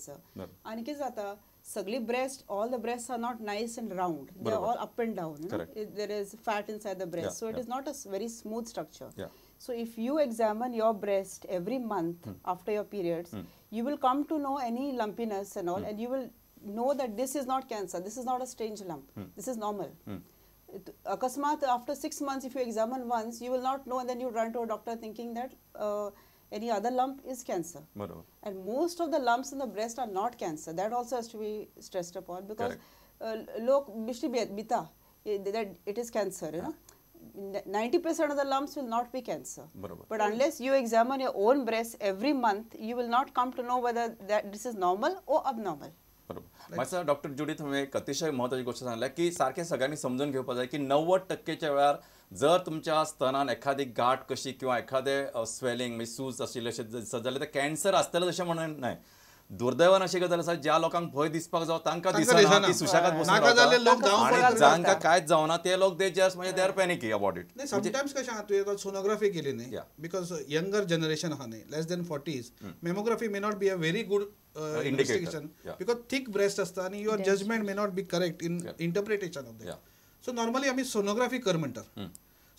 cancer. आनी कितें जाता, सगळी breast, all the breast are not nice and round, they are all up and down. There is fat inside the breast, so it is not a very smooth structure. So if you examine your breast every month after your periods, you will come to know any lumpiness and all, and you will know that this is not cancer, this is not a strange lump, this is normal. Akasmat after 6 months if you examine once, you will not know, and then you run to a doctor thinking that any other lump is cancer. Barobar. And most of the lumps in the breast are not cancer. That also has to be stressed upon, because lok bishti bita that it is cancer, you know. 90% of the lumps will not be cancer. Barobar. But unless you examine your own breast every month, you will not come to know whether that this is normal or abnormal. बरोबर. म्हाका doctor जुडीथ हांवें एक अतिशय म्हत्वाची गोष्ट सांगल्या की सारकें सगळ्यांनी समजून घेवपाक जाय की 90% वेळार जर तुमच्या स्तनान एखादी गांठ कशी किंवा एखादें स्वेलिंग म्हणजे सूज आशिल्लें अशें दिसत जाल्यार तें कॅन्सर आसतलें अशें म्हणून न्हय. दुर्दैवान अशी गजाल आसा, ज्या लोकांक भंय दिसपाक जावो तांकां दिसना, ती सुशेगाद बसून रावता, आनी जांकां कांयच जावना ते लोक they just म्हणजे they are panicky about it. Sometimes कशें आहा, तुवें आतां सोनोग्राफी केली न्ही, because younger generation आहा न्ही, less than 40s, mammography may not be a very good investigation because thick breast आसता आनी your judgement may not be correct in interpretation of that. So normally आमी सोनोग्राफी कर म्हणटात.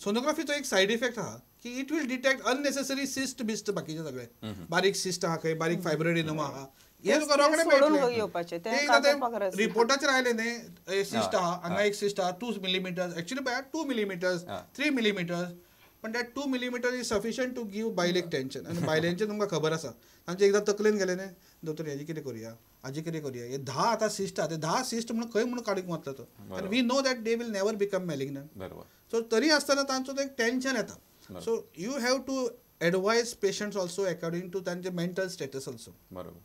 सोनोग्राफीचो एक सायड इफेक्ट आहा की it will detect unnecessary cyst Bisht, बाकीचे सगळे बारीक सिस्ट आहा, खंय बारीक फायब्रोइडिनोमा आहा, हे तुका रोखडें मेळटलें. रिपोर्टाचेर आयलें न्ही, सिस्ट आहा हांगा, एक सिस्ट आहा 2 मिलीमिटर्स, एक्चुअली पळय 2 मिलीमिटर्स 3 मिलीमिटर्स, पण that 2 millimetre is sufficient to give बायलेक tension. आनी बायलांचें तुमकां खबर आसा, तांचे एकदां तकलेन गेलें न्ही, दोतोर हेजें कितें करुया, हाजें कितें करुया, हे 10 आतां सिस्ट आहा, ते 10 सिस्ट म्हणून खंय म्हणून काडूंक वतलो तो, आनी we know that they will never become malignant. So तरी आसतना तांचो तो एक टेन्शन येता. So you have to advise patients also according to तांचे मेंटल स्टेटस ऑल्सो. बरोबर.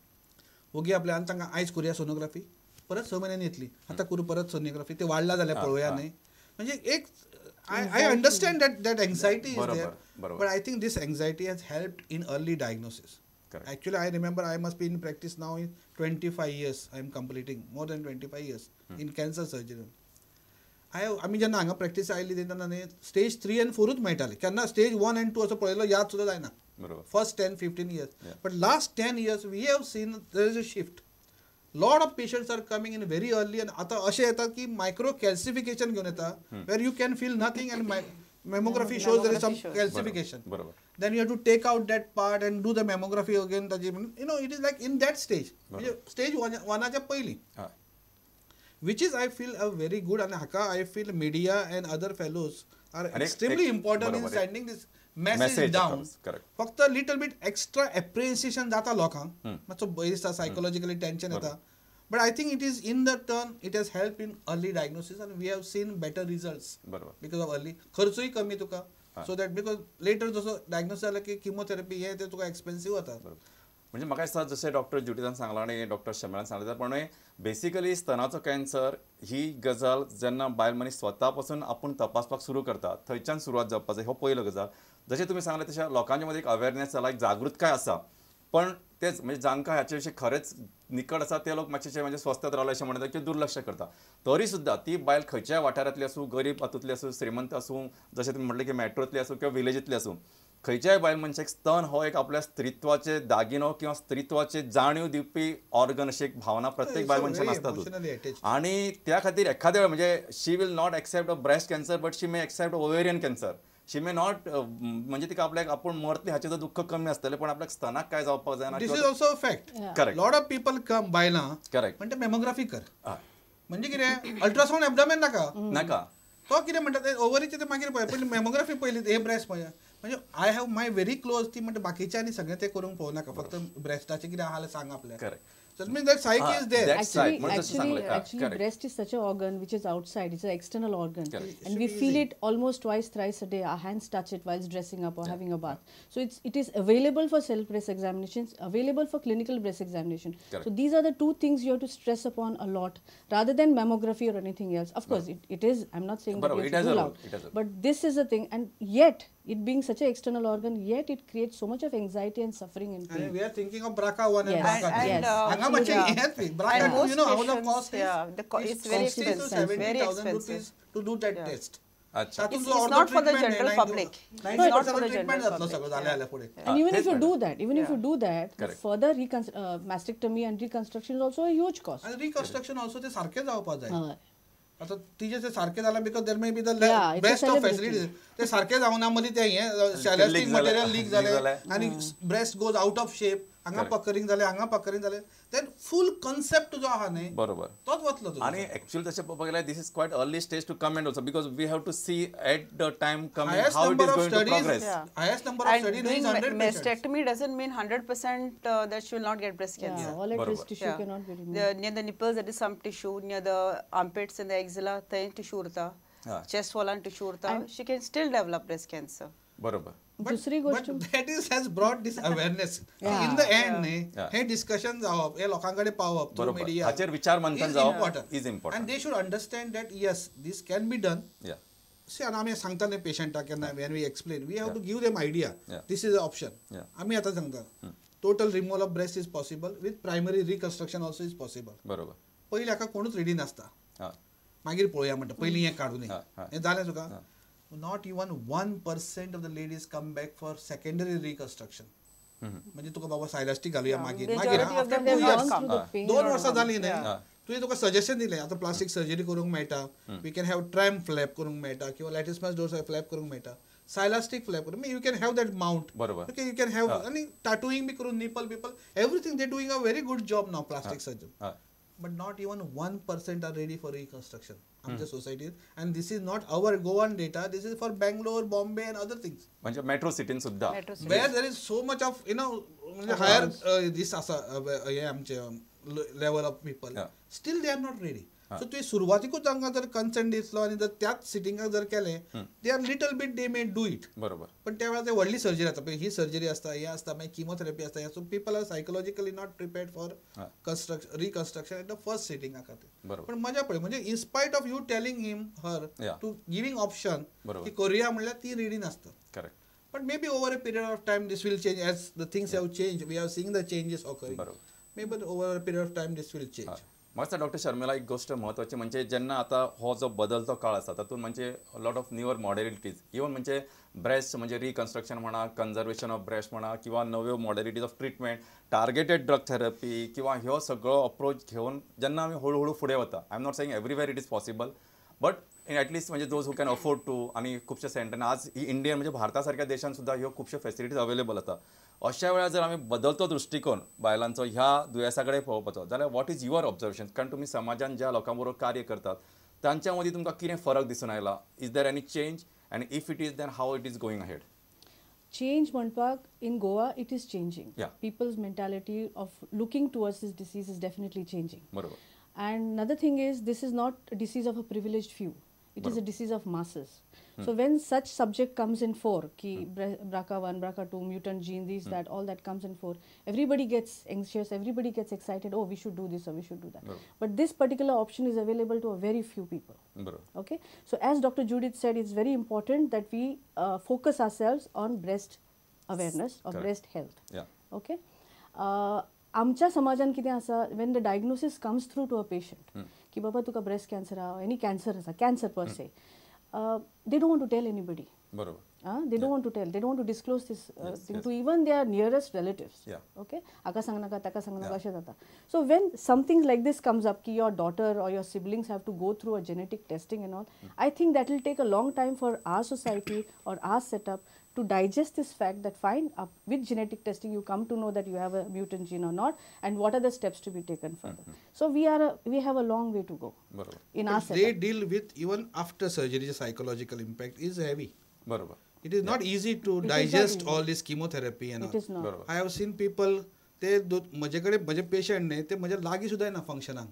ओगी आपल्या आनी तांकां आयज करुया सोनोग्राफी, परत 6 म्हयन्यांनी येतली, आतां करूं परत सोनोग्राफी, ते वाडला जाल्यार पळोवया न्ही. म्हणजे एक I understand that anxiety is there, but I think this anxiety has helped in early diagnosis. Actually I remember I must be in practice now in 25 years, I am completing more than 25 years in cancer surgery. आमी जेन्ना हांगा practice आयली तेन्ना न्ही stage 3 आनी 4ूच मेळटाले, केन्ना stage 1 आनी 2 असो पळयलो याद सुद्दां जायना. First 10-15 years, but last 10 years we have seen there is a shift. Lot of patients are coming in very early, आनी आतां अशें येता की मायक्रो कॅल्सिफिकेशन घेवन येता, where you can feel nothing and mammography shows there is some calcification. Then you have to take out that part and do the mammography again. You know, it is like in that stage, म्हणजे stage 1च्या पयलीं, which is I feel a very good, and haka I feel media and other fellows are extremely important in sending this message down. फक्त little bit extra appreciation जाता लोकांक, मातसो भंय दिसता, psychologically tension येता, but I think it is in the turn it has helped in early diagnosis and we have seen better results because of early. खर्चूय कमी तुका, so that because later जसो diagnosis जाला की chemotherapy हे ते तुका expensive जाता. म्हणजे म्हाका दिसता जशें डॉक्टर जुडीतान सांगलां आनी डॉक्टर शमेळान सांगलें त्या प्रमाणे बेसिकली स्तनाचो कॅन्सर ही गजाल जेन्ना बायल मनीस स्वता पासून आपूण तपासपाक सुरू करता थंयच्यान सुरवात जावपाक जाय, हो पयलो गजाल. जशें तुमी सांगलें तशें लोकांच्या मदीं एक अवेरनेस जाला, एक जागृतकाय आसा, पण तेच म्हणजे जांकां हाचे विशीं खरेंच निकड आसा ते लोक मातशे म्हणजे स्वस्थ रावले अशें म्हणटा की दुर्लक्ष करता. तरी सुद्दां ती बायल खंयच्याय वाठारांतली आसूं, गरीब हातूंतली आसूं, श्रीमंत आसूं, जशें तुमी म्हटलें की मेट्रोंतली आसूं किंवा विलेजींतली आसूं, खंयच्याय बायल मनशाक स्तन हो एक आपल्या स्त्रीत्वाचे दागिनो किंवा स्त्रीत्वाचे जाणीव दिवपी ऑर्गन अशी एक भावना प्रत्येक बायल मनशान आसता. आनी त्या खातीर एखाद्या वेळ म्हणजे she will not accept a breast cancer but she may accept ovarian cancer, she may not, म्हणजे तिका आपल्याक आपूण मरतली हाचें दुख्ख कमी आसतलें पण आपल्याक स्तनाक काय जावपाक जायना. This is also a fact. Correct. Lot of people come बायलां, करेक्ट, म्हणटा मेमोग्राफी कर, म्हणजे कितें अल्ट्रासावंड एबडोमेन नाका नाका, तो कितें म्हणटा ते ओवरीचें ते मागीर पळय, पयलीं मेमोग्राफी पयली हे ब्रेस्ट पळय. म्हणजे I have my very close, ती म्हणटा बाकीच्या आनी सगळें तें करूंक पळोवं नाका, फक्त ब्रेस्टाचें कितें आहा जाल्यार सांग आपल्याक. Correct. So it means that psyche is there. Actually, breast is such an organ which is outside. It's an external organ. Correct. And we feel it almost twice, thrice a day. Our hands touch it whilst dressing up or having a bath. So it is available for self-breast examinations, available for clinical breast examination. Correct. So these are the two things you have to stress upon a lot, rather than mammography or anything else. Of course, it is, I'm not saying that you should rule out. But this is a thing, and yet, it being such an external organ, yet it creates so much of anxiety and suffering and pain. And we are thinking of BRCA1 and BRCA2. Yes. BRCA2, and you know how the cost is? Yeah, the it's very 60 to expensive. 70,000 rupees to do that test. It's not for the general public. Treatment जातलो सगळो जालें जाल्यार फुडें. And even if you do that, even if you do that, further mastectomy and reconstruction is also a huge cost. आनी reconstruction also ते सारकें जावपा जाय. आतां तिजें ते सारकें जालां because there may be the best of facilities. ते सारकें जावना मदीं तें हें सॅलॅस्टीक मटेरियल लीक जालें आनी breast goes out of shape, हांगा पकरींग जालें, हांगा पकरींग जालें, देन फूल कॉन्सेप्ट जो आहा न्ही बरोबर तोच वतलो. आनी एक्चुअली तशें पळोवपाक गेल्यार this is quite early stage to comment also because we have to see at the time coming how it is going to progress. Highest number of studies is 100%. Mastectomy doesn't mean 100% that she will not get breast cancer. All at risk tissue cannot be removed. Near the nipples there is some tissue, near the armpits and the axilla थंय tissue उरता, chest वॉलान tissue उरता, she can still develop breast cancer. बरोबर. दुसरी गोष्ट that is has brought this awareness in the end न्ही, हे discussion जावप, हे लोकां कडेन पावप थ्रू मिडिया, हाचेर विचार मंथन जावप is important. And they should understand that yes this can be done. See, आनी आमी सांगता न्ही पेशंटाक केन्ना when we explain we have to give them idea this is a option. आमी आतां सांगता total removal of breast is possible with primary reconstruction also is possible. बरोबर. पयलीं हाका कोणूच रेडी नासता, मागीर पळोवया म्हणटा, पयलीं हें काडून हें जालें तुका. Not even 1% of the ladies come back for secondary reconstruction. म्हणजे तुका बाबा सायलास्टीक घालूया मागीर मागीर 2 वर्सां जालीं न्ही, तुवें तुका सजेशन दिलें आतां प्लास्टीक सर्जरी करूंक मेळटा, we can have TRAM flap करूंक मेळटा किंवा लॅटिसमस डोर्साल फ्लॅप करूंक मेळटा, सायलास्टीक फ्लॅप करूंक, you can have that mount. बरोबर. You can have आनी टाटूइंग बी करून nipple people everything they doing a very good job now plastic surgeon. But not even 1% are ready for reconstruction आमच्या सोसायटीत. And this is not our Goan data, this is for Bangalore, Bombay and other things. म्हणजे metro सिटीन सुद्धा where there is so much of you know म्हणजे higher दीस आसा हे आमचे level of people, still they are not ready. So तुवें सुरवातीकूच तांकां जर कन्सेंट दितलो आनी जर त्याच सिटिंगाक जर केलें, they are little bit they may do it. बरोबर. पण त्या वेळार ते व्हडली सर्जरी जाता, पळय ही सर्जरी आसता, हें आसता, मागीर किमोथेरपी आसता. So people are psychologically not prepared for reconstruction at the first सिटिंगा खातीर. पण मजा पळय म्हणजे in spite of you telling him her to giving option की करूया म्हणल्यार ती रेडी नासता. Correct. But maybe over a period of time this will change as the things have change, we are seeing the changes occurring. Maybe over a period of time this will change. म्हाका doctor Sharmila एक गोष्ट म्हत्वाची म्हणजे जेन्ना आतां हो जो बदलतो काळ आसा तातूंत म्हणजे lot of newer modalities even म्हणजे ब्रेस्ट म्हणजे रिकन्स्ट्रक्शन म्हणा, कन्जर्वेशन ऑफ ब्रेस्ट म्हणा किंवा नव्यो modalities of treatment, targeted drug therapy किंवा ह्यो सगळो अप्रोच घेवन जेन्ना आमी हळू हळू फुडें वता, I am not saying everywhere it is possible but at least म्हणजे those who can afford to. आनी खुबशे सेंटरान आज ही इंडियन म्हणजे भारता सारक्या देशान सुद्दां ह्यो खुबश्यो फेसिलिटीज अवेलेबल आसा. अशा वेळार जर आमी बदलतो दृश्टिकोन बायलांचो ह्या दुयेंसा कडेन पळोवपाचो जाल्यार what is your observation? कारण तुमी समाजान ज्या लोकां बरोबर कार्य करतात तांच्या मदीं तुमकां कितें फरक दिसून आयला? Is there any change and if it is then how it is going ahead? Change म्हणपाक in Goa it is changing. People's mentality of looking towards this disease is definitely changing. बरोबर. And another thing is this is not a disease of a privileged few. It is a disease of masses. So when such subject comes in fore, ki BRCA1, BRCA2, mutant gene, these, that, all that comes in fore, everybody gets anxious, everybody gets excited, oh, we should do this or we should do that. But this particular option is available to a very few people. Okay? So as Dr. Judith said, it's very important that we focus ourselves on breast awareness or breast health. Okay? आमच्या समाजान कितें आसा, when the diagnosis comes through to a patient की बाबा तुका breast cancer आहा, any cancer आसा, cancer per se, they don't want to tell anybody. बरोबर. They don't want to tell, they don't want to disclose this thing to even their nearest relatives. Okay, हाका सांगनाका ताका सांगनाका अशें जाता. So when something like this comes up की your daughter or your siblings have to go through a genetic testing and all, I think that will take a long time for our society or our setup to digest this fact that fine, with genetic testing you come to know that you have a mutant gene or not and what are the steps to be taken further. So we have a long way to go. In our setup. They deal with even after surgery, the psychological impact is heavy. Barobar. It is not easy to digest all this chemotherapy and all. It is not. I have seen people, ते म्हजे कडेन म्हजे patient न्ही ते म्हज्या लागीं सुद्दां येना फंक्शनाक.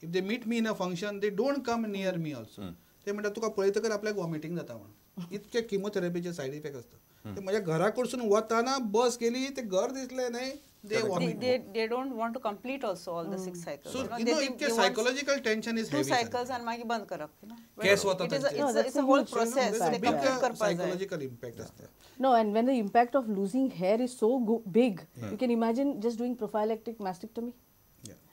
If they meet me in a function they don't come near me also. ते म्हणटा तुका पळयतकर आपल्याक वॉमिटींग जाता म्हणून. इतके किमोथेरपीचे सायड इफेक्ट असतात. ते म्हज्या घरा कडसून वताना बस गेली ते घर दिसले न्ही, they vomit. They don't want to complete also all the 6 cycles. So you know, इतके psychological tension is heavy. 2 cycles आणि मागीर बंद करप. केस वता. It's a whole process. Psychological impact असता. No, and when the impact of losing hair is so big, you can imagine just doing prophylactic mastectomy.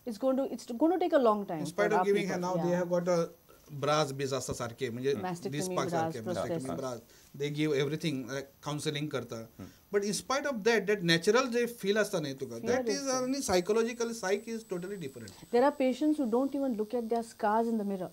It's going to take a long time. In spite of giving hair, now they have got a brass बीस आसता सारके म्हणजे दिसपाक सारके mastectomy bras they give everything counselling करता but in spite of that that natural J feel आसता न्ही तुका that is आनी psychological psyche is totally different. There are patients who don't even look at their scars in the mirror.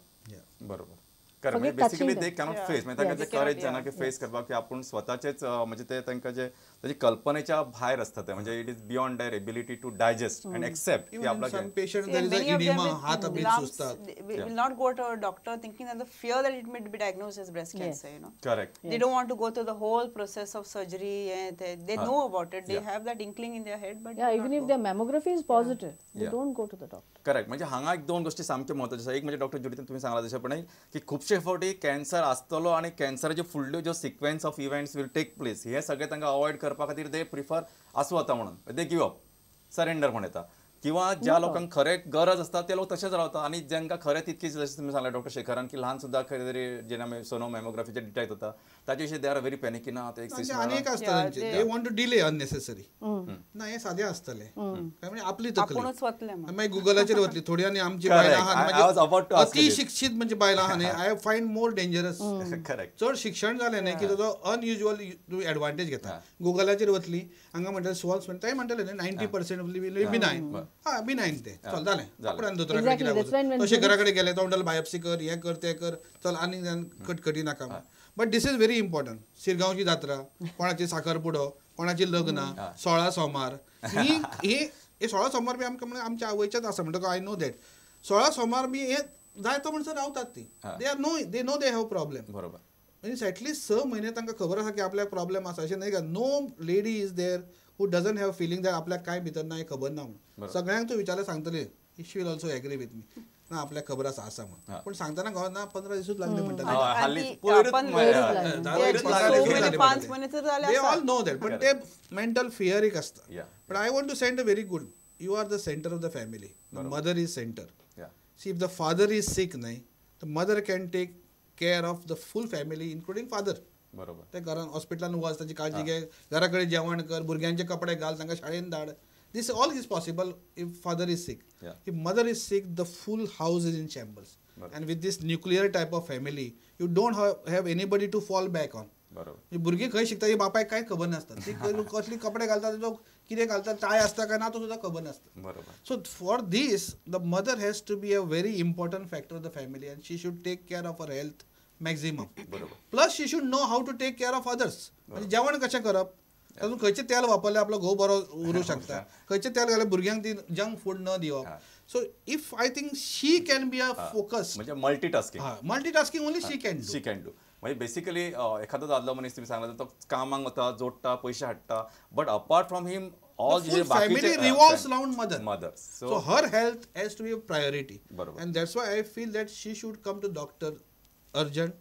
बरोबर correct म्हणजे basically they cannot face म्हणजे तांकां करेज जायना की फेस करपाक की आपूण स्वताचेच म्हणजे ते तांकां जे ताजी कल्पनेच्या भायर आसता ते म्हणजे it is beyond their ability to digest and accept की आपल्याक पेशंट there is oedema हात बी सुजतात will not go to a doctor thinking that the fear that it may be diagnosed as breast cancer, you know. Correct. They don't want to go through the whole process of surgery and they know about it. They have that inkling in their head, but yeah, even if their mammography is positive, they don't go to the doctor. Correct. म्हणजे हांगा एक दोन गोष्टी सामक्यो म्हत्वाच्यो आसा. एक म्हणजे डॉक्टर जुडितान तुम्ही सांगला तशें की खुबशे फावटी कॅन्सर आसतलो आनी कॅन्सराचे फुडल्यो ज्यो sequence of events will take place हे सगळे तांकां अवॉयड करपा खातीर ते प्रिफर आसूं वता म्हणून they give up surrender म्हण येता किंवा ज्या लोकांक खरें गरज आसता ते लोक तशेंच रावता आनी जांकां खरें तितकीच जशें तुमी सांगलें डॉक्टर शेखरान की ल्हान सुद्दां खंय तरी जेन्ना आमी सोनो मॅमोग्राफीचेर डिटेक्ट जाता ताचे विशीं they are very panicky ना ते आनी एक आसता they want to delay unnecessary ना हें सादें आसतलें काय म्हणजे आपली तकली मागीर गुगलाचेर वतली थोडी आनी आमची बायलां आहा अति शिक्षीत म्हणजे बायलां आहा न्ही I find more dangerous. Correct. चड शिक्षण जालें न्ही की ताजो अनयुज्युअल तूं एडवांटेज घेता. गुगलाचेर वतली हांगा म्हणटलें स्वॉल्स म्हणटा म्हणटलें न्ही 90% बिनायन हा बिनायन ते चल जालें आपण दोतोरा कडेन कित्याक तशें घरा कडेन गेले तो म्हणटालो बायोप्सी कर हें कर तें कर चल आनी कटकटी नाका. But this is very important. शिरगांवची जात्रा कोणाची साखरपुडो कोणाची लग्नां 16 सोमार ही हे 16 सोमार बी आमकां म्हणजे आमच्या आवयच्याच आसा म्हणटकच I know that 16 सोमार बी हे जायतो म्हणसर रावतात ती they are no they know they have problem. बरोबर. म्हणजे एटलिस्ट 6 म्हयने तांकां खबर आसा की आपल्याक प्रॉब्लेम आसा अशें न्हय का no lady is there who doesn't have feeling that आपल्याक कांय भितर ना हें खबर ना म्हणून सगळ्यांक तूं विचारल्यार सांगतली she will also agree with me ना आपल्याक खबर आसा आसा म्हणून पूण सांगतना घोव ना 15 दिसूच लागले म्हणटा they all know that पण ते मेंटल फियर एक आसता. But I want to send a very good you are the centre of the family the mother is centre. See if the father is sick न्हय the mother can take care of the full family including father. बरोबर. ते घरान हॉस्पिटलान वच ताची काळजी घे घरा कडेन जेवण कर भुरग्यांचे कपडे घाल तांकां शाळेन धाड this all is possible if father is sick. If mother is sick the full house is in shambles and with this nuclear type of family you don't have anybody to fall back on. बरोबर. भुरगीं खंय शिकता ही बापायक कांय खबर नासता ती कसली कपडे घालता तो कितें घालता टाय आसता काय ना तो सुद्दां खबर नासता. बरोबर. So for this the mother has to be a very important factor of the family and she should take care of her health maximum. बरोबर. Plus she should know how to take care of others. म्हणजे जेवण कशें करप तातूंत खंयचें तेल वापरलें आपलो घोव बरो उरूंक शकता खंयचें तेल घाल्यार भुरग्यांक ती जंक फूड न दिवप. So if I think she can be a focus म्हणजे multitasking multitasking only she can do she can do. म्हणजे बेसिकली एखादो दादलो मनीस तुमी सांगला तो कामाक वता जोडटा पयशे हाडटा but apart from him all the family revolves round mother. Mother. So her health has to be a priority. बरोबर. And that's why I feel that she should come to doctor urgent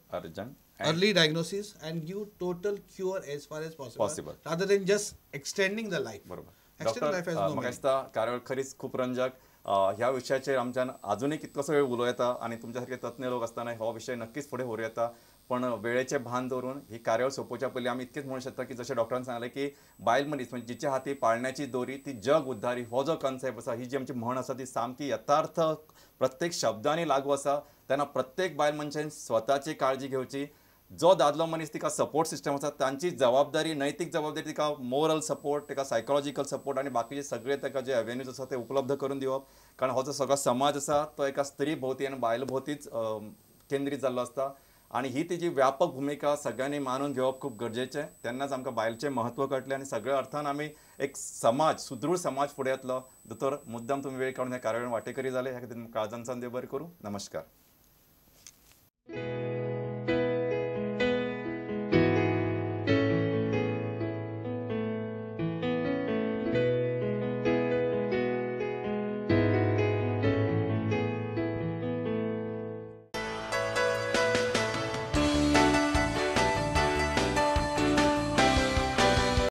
early diagnosis and give total cure as far as possible rather than just extending the life. बरोबर. Doctor म्हाका दिसता कार्यावळ खरीच खूब रंजक ह्या विशयाचेर आमच्यान अजूनय कितलोसो वेळ उलोवं येता आनी तुमच्या सारके तज्ञ लोक आसतना हो विशय नक्कीच फुडें व्हरूं येता पण वेळेचें भान दवरून ही कार्यावळ सोंपोवच्या पयलीं आमी इतकेंच म्हणू शकता की जशें डॉक्टरान सांगलें की बायल मनीस म्हणजे जिच्या हाती पाळण्याची दोरी ती जग उद्धारी हो जो कन्सेप्ट आसा ही जी आमची म्हण आसा ती सामकी यथार्थ प्रत्येक शब्दांनी लागू आसा. तेन्ना प्रत्येक बायल मनशान स्वताची काळजी घेवची. जो दादलो मनीस तिका सपोर्ट सिस्टम आसा तांची जबाबदारी नैतीक जबाबदारी तिका मोरल सपोर्ट तिका सायकोलॉजिकल सपोर्ट आनी बाकीचे सगळे ताका जे एवेन्यूज आसा ते उपलब्ध करून दिवप कारण हो जो सगळो समाज आसा तो एका स्त्री भोवती आनी बायल भोवतीच केंद्रीत जाल्लो आसता आनी ही तिजी व्यापक भुमिका सगळ्यांनी मानून घेवप खूब गरजेचें. तेन्नाच आमकां बायलचें म्हत्व कळटलें आनी सगळ्या अर्थान आमी एक समाज सुदृढ समाज फुडें येतलो. दोतोर मुद्दाम तुमी वेळ काडून ह्या कार्यावळीन वांटेकरी जाले ह्या खातीर काळजान देव बरें करूं. नमस्कार.